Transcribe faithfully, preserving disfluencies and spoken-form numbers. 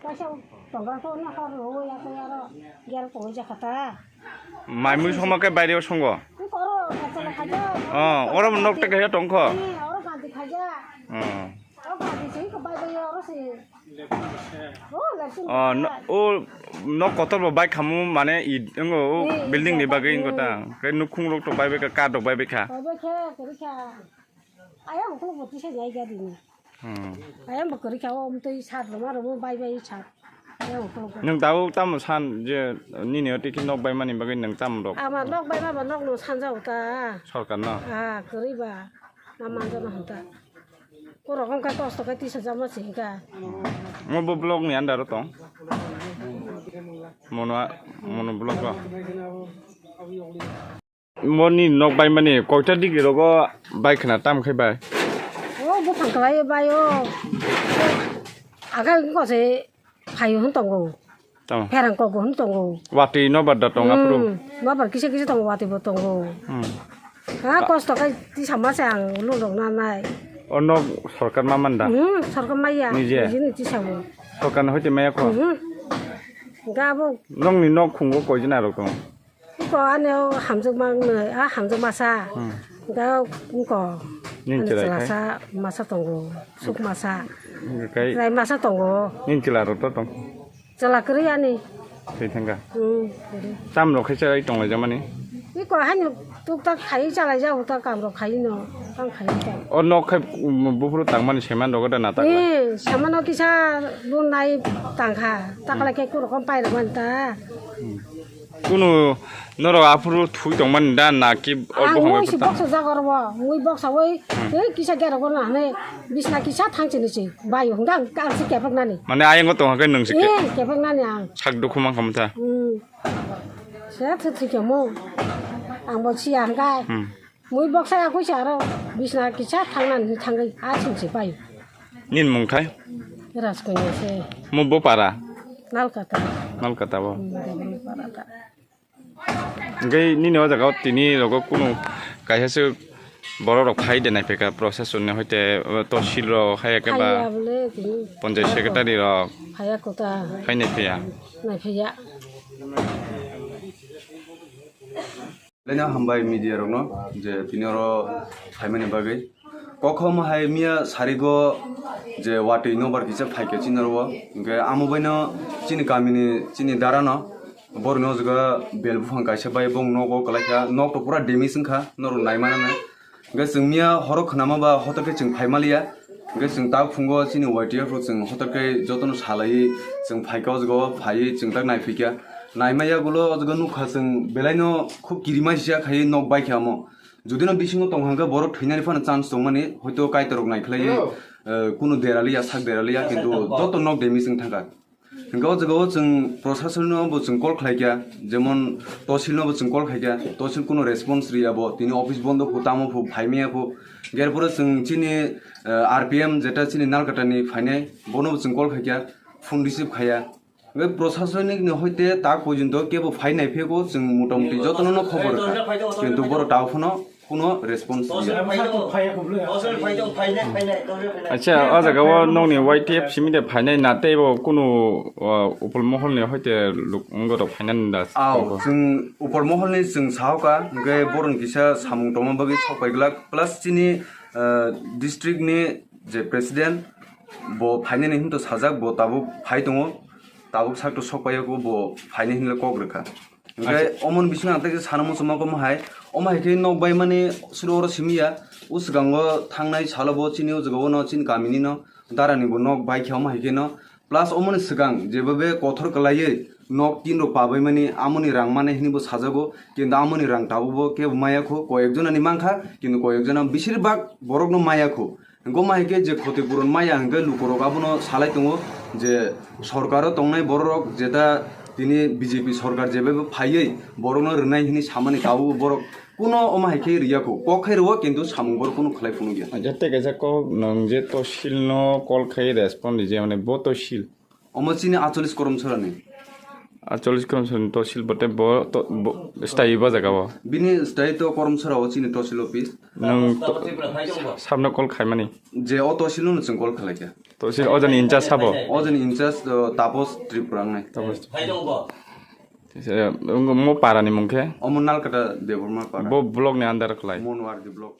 Kaisa tongra ko na kar ro ya ko aro gel ko ja khata. Mai mui songma khe baireo songo. Koro kaisa khaja. Oh, oro nok te khaja tongkho. Ni oro kanti khaja. Oh. Oro kanti sei ko bai bai oro sei. Oh, lasi. Oh, no, o nok kotor bo bai khamu mane i ngo o building ni bagwi ngo ta. Ke nukhung rok to bai bai kha, kar rok bai bai kha. Bai bai kha, kori kha. Ayang ukuluk bo tisa jai gari ni. Hmm. Ayang bo kwrwi kha, o mtwi sat rwma rwma bai bai sat. Ayang ukuluk bo. Nwng tabuk tamo san je nini oti khe nok bai mani bagwi nwng tamo rok? Ama nok bai ma ba nok no sanja uta. Sorkar no? Ah, kwrwi ba. Na manja no hanta. Ko rokom ka kosto ka tisa jama sing ka. Mo bo block ni under tong. Mono, mono block o. Moni nok bai mani koita degree rogo bai khna tam khai bai. O buphang kwlai bai o. Aga ko se phayu hwn tongo. Tamo. Pherang kok hwn tongo. Watwi no bar da tong aphuru. Hmm, no bar kisa kisa tongo, watwi bo tongo. Hmm. Ha kosto kai tisa ma se ang lung rok na nai. O nok sorkar ma man da? Hmm, sorkar maya. Nije? Nije ni tisa bo. Sorkar no hoite maya ko? Hmm. Ga bo. Nong ni nok khungo koi jana rok tong? Ko ani o hamjak mang nai, a hamjak masa. Hmm. Ga ko. Nin ani chwrai chwla kai? Sa masa tongo, suk masa. Kai? Rai masa tongo. Nin chwla rok to tong? Chwla kwrwi ani. Thwi thangka? Hmm, kwrwi. Tam rok khai chwrai tong lai jamani? Iko hani tuk tak khai chalai ja uta kam rok khai no, kam khai ta. O nok khai, um, buphuru tangmani seman rok da na tak lai? Eh, seman o kisa lun nai tangkha, tak lai khe kuro kom pai rok man ta. Hmm. Kunu norok aphuru thui tongmani da na ki? Ang obo mui hambai si bwtang? Boksa jaga ro bo, mui boksa oi, hmm, tei kisa gera gorna hane bisna kisa thang chini si bai hung dang ka si kepek nani. Mane ayang tong hakai nung si ke? Eh, kepek nani ang. Sak dukhu mang khamtha. Hmm. Se thwi thwi kemo. Ang bo si ang kai. Hmm. Mui boksa ya kuisa aro bisna kisa thangna ni thangwi a chingsi pai. Nin mungthai? Raskanya se. Mo bo para? Nalkata. Nalkata bo. Hmm, Debra para ta. Hingke nini o jaga o tini rogo kunu kaisa se borok rok phai de nai phaikha procession ni hoite, uh, tosil rok hai khe ba. Phaiya bole tini. Panchayat secretary rok. Phaiya kota. Phai nai phaiya. Nai phaiya. Leno hambai media rokno je tini oro phaimani bagwi. Kokhom hai miya sarigo je watwi nobar kisa phaikhe chini oro, hingke amo baino chini kamini chini darano borokni o jaga bel buphang kaisa bai bong nogo kwlaikha, nok to pura damage wngkha norok naimanano. Hingke chwng miya horo khwnama ba hotok khe chwng phaimaliya. Hingke chwng tak phungo chini Y T F rok chwng hotok khe jotono salaiwi chwng phaikha o jaga o phaiwi chwng tak naiphikha. Naimaya gulo o jaga nukha chwng belaino khub kirima sisa khaiwi nok baikha omo. Judino bisingo tong hangkhe borok thwinani phano chance tongmani, hoito kaitorok naikhlaiwi, eh, kunu deraliya, sak deraliya, kintu joto nok damage wng thangkha. Hingke o jaga o chwng procession no bo chwng call khlaikha, jemon tosil no bo chwng call khaikha, tosil kunu response riya bo, tini office bondo phu, tamo phu, phaimaya phu. Gerpore chwng chini, eh, R P M jeta chini Nalkata ni phainai, bono bo chwng call khaikha, phone receive khaiya. Hingke prosasonik ni hoite tak porjonto kebo phai naiphego chwng motamuti jotono no khobor rwkha, kintu borok tabuk phano kuno response riya. Acha, o jaga o nokni Y T F simi de phainai na tei bo kunu, uh, upul mohol ni hoite luk wngorok phainani da. Aw, chwng upul mohol ni chwng sahoka, hingke borok kisa samung tongma bagwi sok pai glak, plus chini, uh, district ni je president bo phainani hinto sajak, bo tabuk phai tongo, tabuk sakto sok pai o bo phainai hinle kok rwkha. Hingke omoni bisingo ang tei sana muchungma kamo hai, Omo hai khe nok baimani suru oro simi ya. O swkango thangnai salo bo chini o jaga o no chini kamini no darani bo nok bai khe omo hai khe no. Plus omoni swkang jebobe kothor kwlaiwi nok tin rok pabaimani amoni rang mane hini bo sajago, kintu amoni rang tabuk bo kebo maya kho, koyek jonani mankha, kintu koyek jona beshirbak borok no maya kho. Hwnkhe omo hai khe je khoti puron maya hwnkhe lukurok abono salai tongo je sorkaro tongnai bororok jeta tini B J P sorkar jebebo phaiwi borokno rwnai hini samani tabuk borok kuno omo hai khe rwya kho, kok khai rwo kintu samung borok kuno khlai phunukya. Acha tei kaisa kok nwng je tosil no call khai respond rije mane bo tosil. Omo chini acholis Koromsora ni. Acholis Koromsora ni tosil bote bo to, bo, stai bo jaga o. Bini stai to Koromsora o chini tosil office. Nwng to, sabno call khaimani. Je o tosil no chwng call khlaikha. Tosil ojani incharge sabo. Ojani incharge, uh, Tapos Tripura wngnai. Tapos. Tisa, wng mo para ni mung khe? Omo Nalkata Debbarma para. Bo block ni under khlai. Monwar di block.